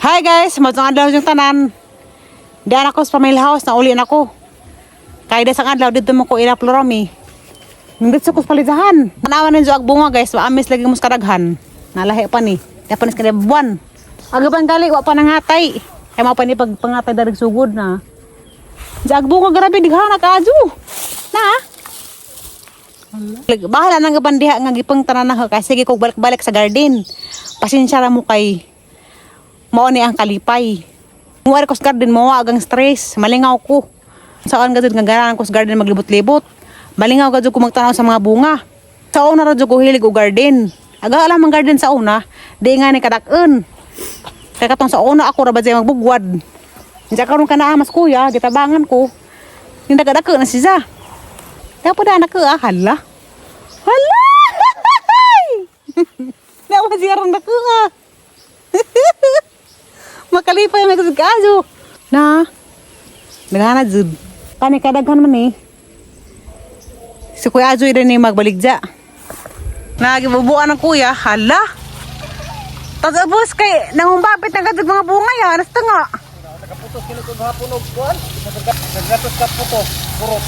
Hi guys, maayong adlaw yung tanan. Diyan ako sa family house, nauli na ako. Kaya sa adlaw dito mo ko ila plorami. Nindot ko sa palizahan. Tanawan ninyo ag bunga, guys, maamis lagi mo sa kadaghan. Nalahi pa ni. Dapat ni sa kada buwan. Agaban gali wa pa nangatay. Kay mao pa ni pag pangatay darig sugod na. Diya ag bunga, grabe dighan na kaadyo. Na. Bahala nang gaban diha nga gipang tanan na kay sige kog balik-balik sa garden. Pasensya ra mo kay mao ni ang kalipay. Muwari ko sa garden mo agang stress, malingaw ko. Saan gud nga ganahan ko sa garden maglibot-libot. Malingaw gud ko magtanaw sa mga bunga. Sa una ra jud ko hilig og garden. Aga alam ang garden sa una, di nga ni kadak-on. Kay katong sa una ako ra ba jay magbugwad. Diya karon ka na mas kuya, gitabangan ko. Yung daga-dako na siya. Dapat na anak ah, hala. Hala! Nawa siya ron dako ah. Makalipay may kasagaso. Na. Naghana jud. Kani kadaghan man eh. Si Kuya Ajoy rin ni magbaligja. Nagibubuan ng kuya, hala. Tagabos kay nangumbapit na kadag mga bunga ya, nasta nga. Nakaputos kini kog hapon og kuan. Nagatos ka puto. Purot.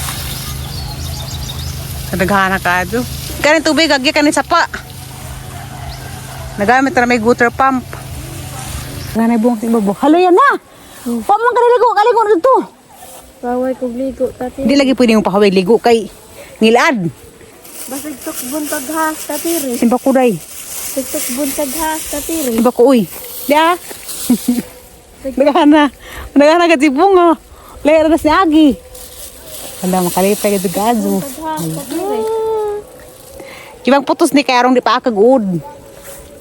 Nadaghana ka do. Kanin tubig agi kanin sapa. Nagamit na may gutter pump. Ganay buong sa ibabo. Halo yan na. Wa man kaligo, kaligo na dito. Baway kog ligo, tati. Di lagi pwede mong pahaway ligo kay ngilad. Basig tok buntag ha, tatiri. Simba ko day. Basig tok buntag ha, tatiri. Simba ko uy. Di ah. Nagana. Nagana ka bunga. Layar na si Agi. Wala makalipay ka gazo. Buntag ha, tatiri. Ibang putos ni kay arong di pa akag uod.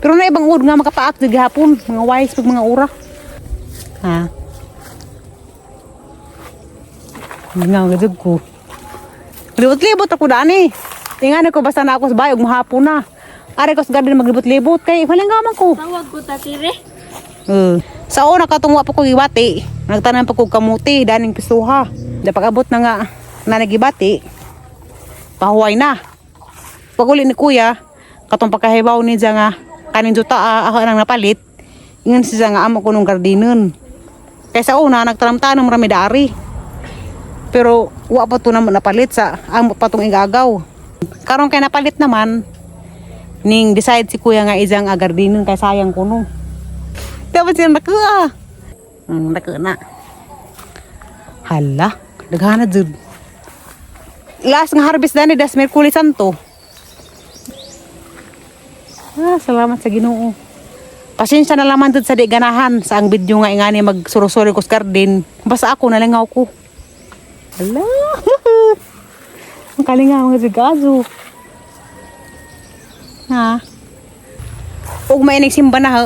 Pero na ibang uod nga makapaak di gihapon, mga wise pag mga ura. Ha. Nga gajud ko. Libot-libot ako dani. Tingnan ko basta na ako sa bayog mahapon na. Are ko sa garden maglibot-libot kay malingaman ko. Tawag ko, tatiri. Sa una katong wa pa ko gibati, nagtanan pa ko kamuti daning pisuha. Da pag-abot na nga na nagibati, pahuway na. Pag uli ni kuya, katong pagkahibaw ni siya nga kaning juta ah, ako nang napalit. Ingon siya nga amo ko nung gardinon. Kay sa una nagtaram-tanom rami dari. Pero wa pa to na napalit sa amo pa tong igagaw. Karon kay napalit naman ning decide si kuya nga isang agardinon kay sayang kuno. Dapat siya nakuha. Nakuha na. Hala, daghana jud. Last nga harvest dani das Merkulis Santo. Ah, salamat sa Ginoo. Pasensya na laman dud sa di ganahan sa ang video nga ingani magsurusuri ko sa garden. Basta ako nalingaw ko. Hala. Ang kalingaw nga sigazo. Ha? Ug may simba na ha.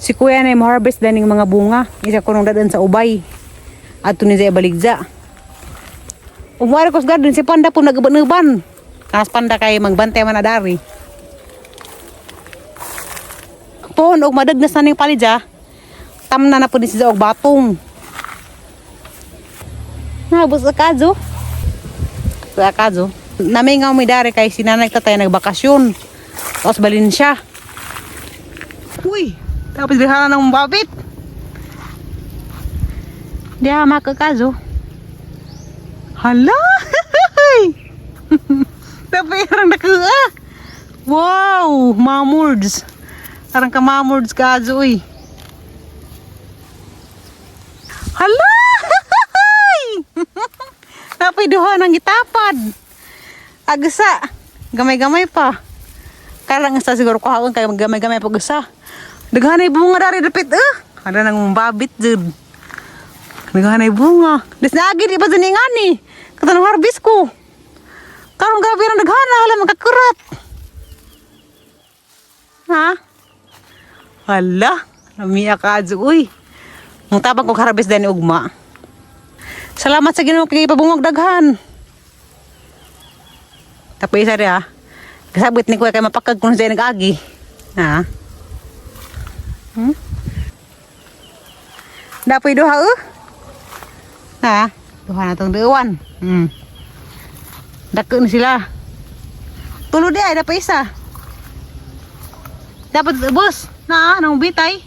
Si kuya na yung harvest daning mga bunga. Isa ko nung dadan sa ubay. Ato ni siya baligja. Ug mo ko sa garden si Panda po nagaban-uban. Kanas Panda kay magbantay man na dari. Pohon og madagnas na ning palidya. Tamna na po ni siya og batong. Nabos sa kazo. Sa kazo. Namingaw mi dari kay si nanay tatay nagbakasyon. Tapos balin siya. Uy, tapos bihara ng babit. Diya makakazo. Hala! Tapos arang nakuha. Wow, mamurds. Arang ka mamurds kazo uy. Hala! Napoy duha ng gitapad. Agsa. Gamay-gamay pa. Karang sa siguro ko haon kay gamay-gamay pag usa. Daghanay bunga dari dapit eh. Ada nang babit jud. Daghanay bunga. Des naagi di pa jud ngani. Katanong harvest ko. Karon grabe ra daghana hala magkakurat. Ha? Hala, lamiya ka adyo uy. Mutabang kog harvest dani ugma. Salamat sa Ginoo kay pabungog daghan. Tapos isa rin ah. Kasabit ni kuya kay mapakag kung siya nag-agi. Ha? Dapoy duha eh. Ha? Duha na tong duwan. Dako na sila. Tulo di ay dapat isa. Dapat boss. Na, nang bitay.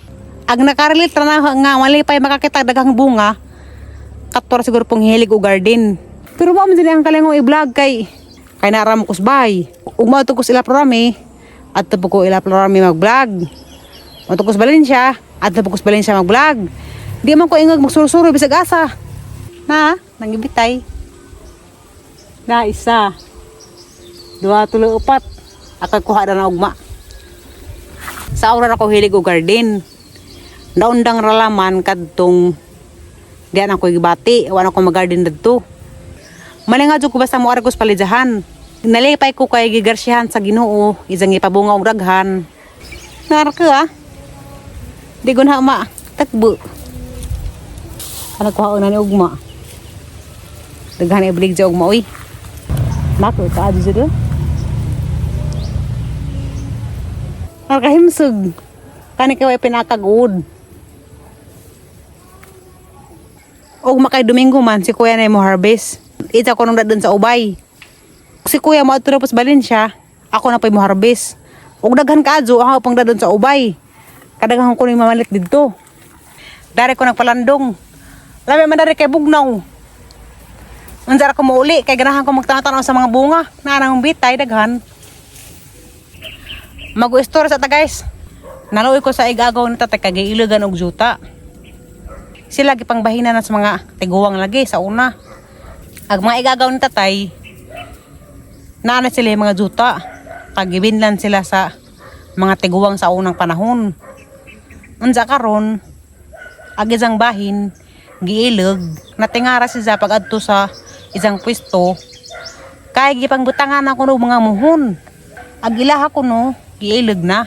Ang nakarelate ra na nga malipay makakita daghang bunga. Katora siguro pong hilig og garden. Pero wa man din ang kalingong i-vlog kay kay naram ko bay. Ug mao to ko sila programe at ko ila programe mag-vlog. Mao to ko sa Valencia at ko sa Valencia mag-vlog. Di man ko ingag magsurusuro bisag asa. Na, nangibitay. Na isa. Duha, tulo, upat. Akag kuha na na ugma. Sa aura ako hilig og garden. Naundang ralaman kadtong di na ko gibati, wala ko mag-garden didto. Mali nga jud ko basta mo ko sa palidyahan. Nalipay ko kay gigarsihan sa Ginoo, isang ipabunga og daghan. Nara ka ah. Di gunha ma, takbo. Kana kuha na ni ugma. Daghan iblig sa ugma oy. Mako ka adto jud. Nakahimsog. Kani kay way pinakagud. Og makay Domingo man si kuya na mo harvest. Ita ko nung dadun sa ubay. Si kuya mo adto na pos Valencia, ako na pa'y mo harvest. Og daghan kaadyo ako pang dadun sa ubay. Kadaghan ko ni mamalit didto. Dari ko nagpalandong. Lami man dari kay bugnaw. Unsa ra ko muuli kay ganahan ko magtanaw sa mga bunga. Naa nang bitay daghan. Mag-store sa ta guys. Naluoy ko sa igagaw ni tatay kay giilagan og juta. Sila gipangbahina na sa mga tiguang lagi sa una. Ag mga igagaw ni tatay, naa na sila yung mga juta. Kagibinlan sila sa mga tiguang sa unang panahon. Unsa karon, ag isang bahin, giilag, natingara siya pag adto sa isang pwesto, kay gipangbutangan ako ng mga muhon. Ag ilaha ko no, giilag na.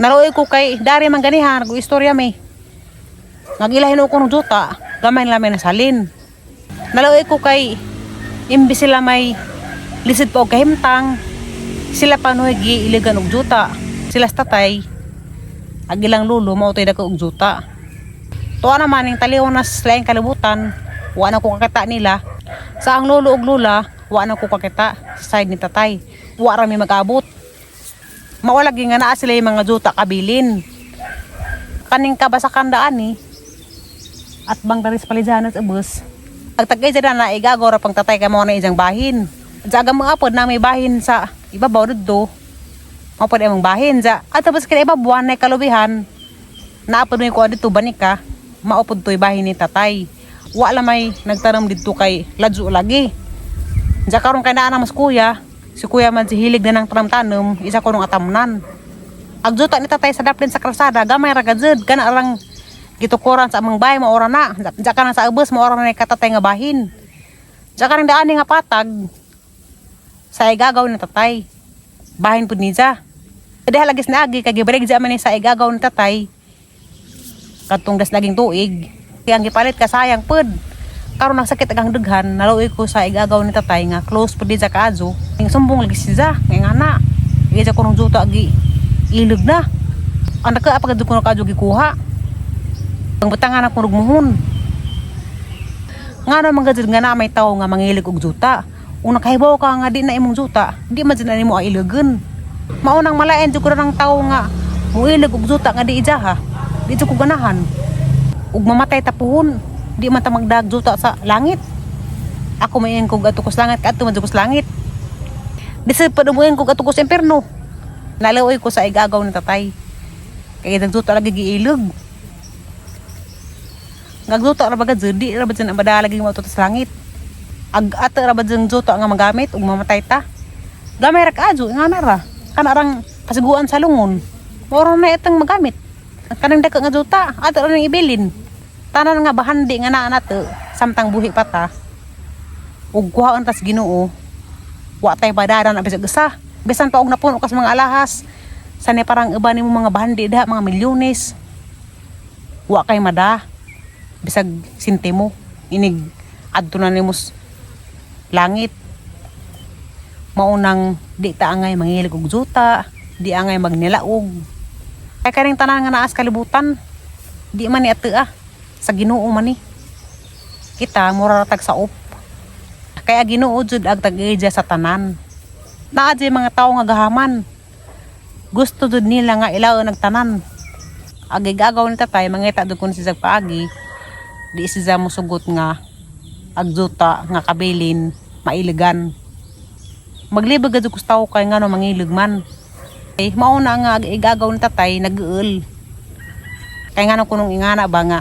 Naluoy ko kay dari man ganihan, ko istorya may. Nagilahin ko ng juta, gamay lang may nasalin. Naluoy ko kay imbis sila may lisod pa og kahimtang, sila pa noy giiligan og juta. Sila sa tatay, ag ilang lulo mao tay dako og juta. Tuwa naman ning taliw na sa laing kalibutan, wa na ko kakita nila. Sa ang lolo og lula, wa na ko kakita sa side ni tatay. Wa ra mi mag-abot. Mao lagi nga naa sila yung mga juta kabilin. Kaning kabasakan daan ni at bang daris palijanas ubos. Pagtagay dyan na igagaw ra pang tatay kay mo na isang bahin. Sa aga mga apod na may bahin sa ibabaw didto. Mao pod imong bahin sa at tapos kay ibabuan na kalubihan. Naapod may kuha dito banika, maupod to'y bahin ni tatay. Wa la may nagtanom dito kay ladyo lagi. Sa karon kay naa na mas kuya, si kuya man si hilig na ng tanom-tanom, isa ko nung atamnan. Agjuta ni tatay sa daplin sa kalsada, gamay ra gajud, kana arang gitukuran sa amang bahay, maora na. Diya ka na sa ubos, maora na ni katatay nga bahin. Diya ka nang daan nga patag, sa igagaw ni tatay. Bahin pud niya. Dahil lagis na agi, kay gibalig diya man ni sa igagaw ni tatay. Katong das naging tuig. Kaya ang gipalit kasayang pud. Karon nagsakit agang dughan, naluoy ko sa igagaw ni tatay nga close pud sa kaadyo. Ing sumbong lagi siya, nga nga na. Iya ko nung juta agi ilog na. Ang naka apagad ko na kaadyo gikuha. Ang butangan ako rugmuhon. Nga naman gajud nga na may tawo nga mangilig og juta. Una kahibaw ka nga di na imong juta, di man jud na nimo ailagan. Maunang malain jud ko ng tawo nga muilig og juta nga di ijaha. Di jud ko ganahan. Ug mamatay ta puhon, di man ta magdag juta sa langit. Ako may kog adto ko sa langit, kadto man jud ko sa langit. Di sa padumuin kog adto ko sa impierno. Naluoy ko sa igagaw ni tatay. Kay juta lagi giilog. Ngagluto ra ba gud di ra ba dyan ang badala lagi mo sa langit. Ag ato ra ba dyan juto nga magamit ug mamatay ta. Gamay ra kaadyo nga na ra. Kana rang kasiguan sa lungon. Moro na itang magamit. Kanang dako nga juta ato ra nang ibilin. Tanan nga bahandi nga naa nato samtang buhi pa ta. Ug kuhaon tas Ginoo. Wa tay badaran na bisag usa. Bisan pa og napuno kas mga alahas. Sanay parang iba nimo mga bahandi diha mga milyones. Wa kay mada bisag sintimo inig adto na nimo langit. Maunang di ta angay mangilig og juta, di angay magnilaog. Kay kaning tanan nga naa sa kalibutan, di man ni ato ah, sa Ginoo man ni. Kita mura ra tag saop. Kaya Ginoo jud ag tag-iya sa tanan. Naa jud mga tawo nga gahaman. Gusto jud nila nga ilaon ang tanan. Agay gagaw ni tatay, mangita doon kun siya paagi. Di siya musugot nga agjuta nga kabilin mailigan. Maglibag adto kus tawo kay ngano mangilig man. Eh, mao na nga igagaw ni tatay nag-uul. Kay ngano kunong ingana ba nga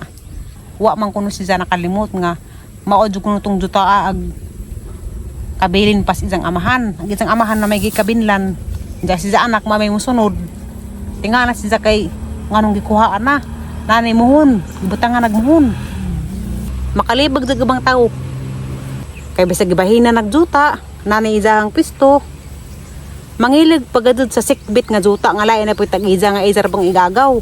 wa man kuno siya nakalimot nga mao jud kuno tong juta ag kabilin pas isang amahan. Ang isang amahan na may gikabinlan. Diya siya anak mamay musunod. Tingana siya kay nganong gikuhaan na. Nanay muhon, gibutangan nagmuhon. Makalibag sa gabang tao. Kay bisag gibahina nagjuta, nanay izahang pisto. Mangilig pagadud sa sikbit nga juta nga lain na po'y tag-iza nga izar pang igagaw.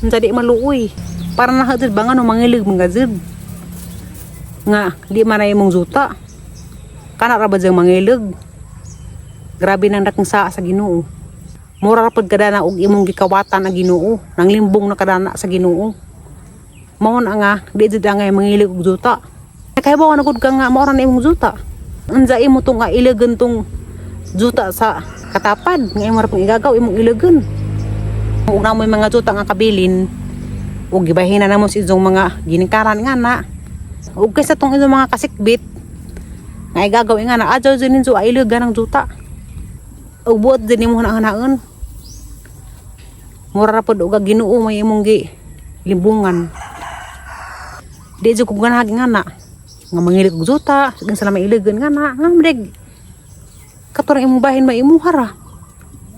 Unsa di maluoy. Para na hadud ba nga no mangilig mga zud. Nga di man na imong juta. Kana ra ba diyang mangilig? Grabe nang dakong saa sa Ginoo. Mura ra pud kadana og imong gikawatan ang Ginoo, nang limbong na kadana sa Ginoo. Mao na nga di jud angay mangilig og juta. Kay ba na gud ka nga mao ra na imong juta. Unsa imo tong nga ilagan tong juta sa katapad nga imo ra pong igagaw imong ilagan. Ug namoy mga juta nga kabilin ug gibahina namo sa inyong mga ginikaran nga na. Ug kaysa tong inyong mga kasikbit nga igagaw nga na adyaw jud ninyo ay ilagan ang juta. Ug buot jud nimo hanaon. Mura ra pod og ang Ginoo may imong gi limbungan. Di jud ko ganahag nga na nga mangilig og juta, sige sila mailigan nga na, nga mreg. Katurang imong bahin may imuha ra.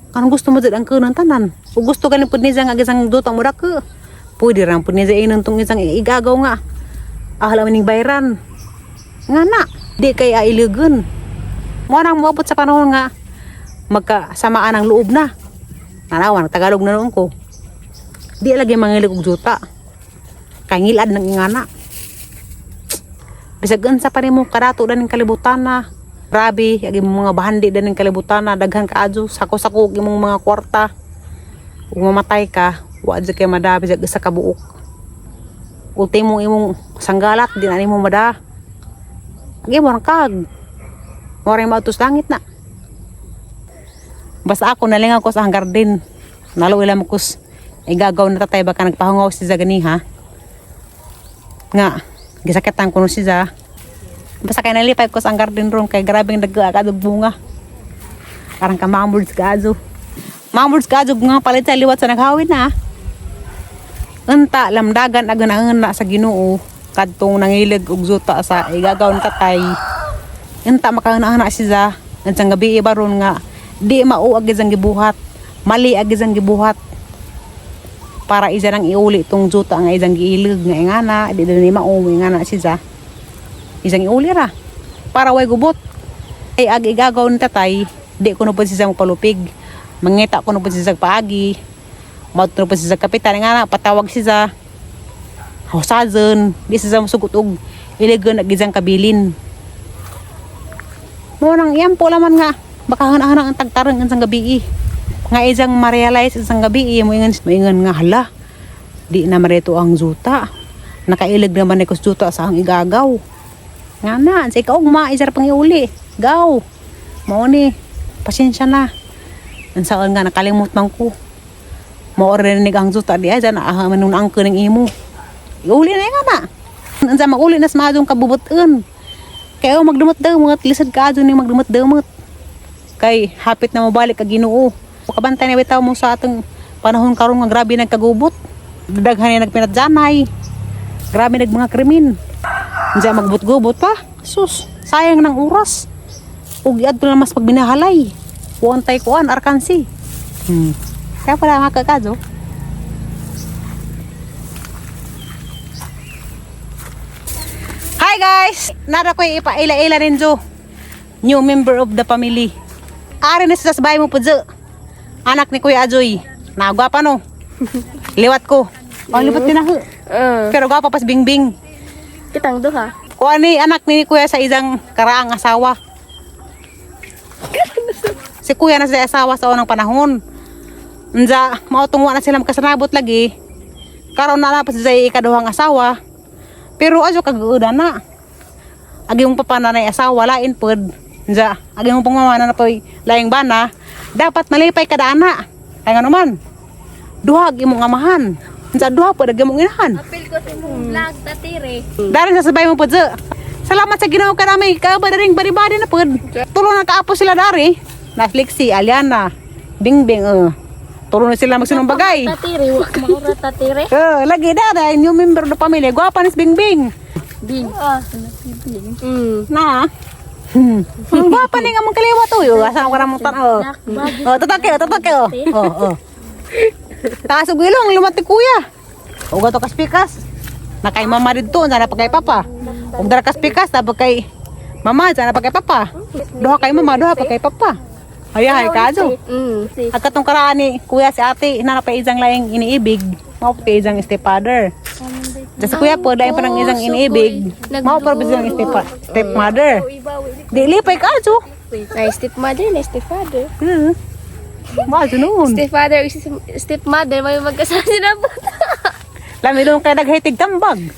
Kanang gusto mo jud ang kunan tanan. Ug gusto gani pud niya nga isang juta mo dako. Pwede ra pud niya inon tong isang igagaw nga. Ahla maning bayran. Nga na, di kay ailigan. Mo nang moabot sa panahon nga magkasamaan ang loob na. Nanawan, Tagalog na noon ko. Di lagi mangilig og juta. Kay ngilad ng ingana. Bisag unsa pa nimo kadato daning kalibutan na. Grabe, ag imong mga bahandi daning kalibutan na daghan kaadyo, sako-sako og imong mga kwarta. Ug mamatay ka, wa jud kay mada bisag isa ka buok. Ultimo imong sanggalat di na nimo mada. Agi mo kag. Mo rin mautos langit na. Basta ako nalingaw ko sa ang garden. Naluwi lang ko igagaw na tatay baka nagpahungaw si Zaganiha. Nga, gisakitan ko no siya. Basta kay nalipay ko sa ang garden room kay grabeng nag-aadog bunga. Parang ka mamurds kaadyo. Mamurds kaadyo nga palit sa liwat sa naghawin na. Unta lamdagan agan na sa Ginoo kadtong nangilig og zuta sa igagaw ni tatay. Unta makahuna-huna siya unsang gabi baron nga di mao ag isang gibuhat. Mali ag isang gibuhat para isa nang iuli tong juta nga isang giilig nga ingana di ni mao ingana siya isang iuli ra para way gubot ay ag igagaw ni tatay di ko na po siya magpalupig mangita ko na po siya paagi maadto na po siya kapitan nga na patawag siya hausazen di siya musugot og iligan ag isang kabilin mo nang iyan po laman nga baka hana ang tagtarang isang gabi nga isang ma-realize isang gabi moingon nga hala di na mareto ang zuta nakailig naman ni zuta sa ang igagaw nga na sa ikaw ma isa ra pang iuli gaw mao ni pasensya na ang saan nga nakalimot man ko mao rinig ang zuta di ay dyan ah manun ang kuning imo iuli na nga na unsa mauli na sa maadong kabubuton kay magdumot-dumot lisod ka adyo ni magdumot-dumot kay hapit na mobalik ang Ginoo. Kabantay na bitaw mo sa atong panahon karon nga grabe nagkagubot. Daghan na nagpinadyanay. Grabe nag mga krimen. Diyan magbut-gubot pa. Sus, sayang ng oras. Ug iadto na mas pagbinahalay. Kuan tay kuan arkansi. Kaya pala mga kakadyo. Hi guys! Nara ko ipaila-ila ninyo. New member of the family. Ari na siya sa bahay mo po dyo. Anak ni Kuya Ajoy. Nagwapa no. Liwat ko. Oh, liwat din ako. Pero gwapa pas bingbing. Kitang duha. Kuha ni anak ni Kuya sa isang karaang asawa. Si Kuya na sa asawa sa unang panahon. Unja, mautong wa na sila magkasanabot lagi. Karon na na pa siya ikaduhang asawa. Pero adyo kag-uda na. Agi mong papa na asawa lain pod. Unja, agi mong pangmama na poy laing bana. Dapat malipay kada ana. Kay ngano man. Duha ang imong amahan. Sa duha pa dag imong inahan. Apil ko sa imong vlog tatire. Darin sa sabay mo po. Salamat sa Ginoo ka namin. Kaaba na rin bari-bari na po. Tulo na kaapo sila dari. Na Flixie, Aliana, Bingbing, eh. Tulo na sila magsunong bagay. Tatire, wa maura tatire. Eh, lagi na dahil new member ng pamilya. Gwapa ni si Bingbing. Bing. Ah, bing. Na. Ang gwapa ni nga mong kaliwa to. Yo, asa ko na mong tanaw. Oh, tatake, oh, tatake, oh. Oh, oh. Taas og ilong, lumati kuya. Og ato kas pikas. Na kay mama didto, na pa kay papa. Og dara kas pikas, na pa kay mama, na pa kay papa. Duha kay mama, duha pa kay papa. Ay, ay, kaso. At katong karaan ni kuya si ate, na pa isang laing iniibig. Mao pa isang stepfather. Sa kuya po, dahil pa ng isang iniibig. Mao pa isang stepmother. Di lipay kaso. Na stepmother, na stepfather. Mao noon. Stepfather, stepmother, may magkasama sila po. Lami doon kay naghitig tambag.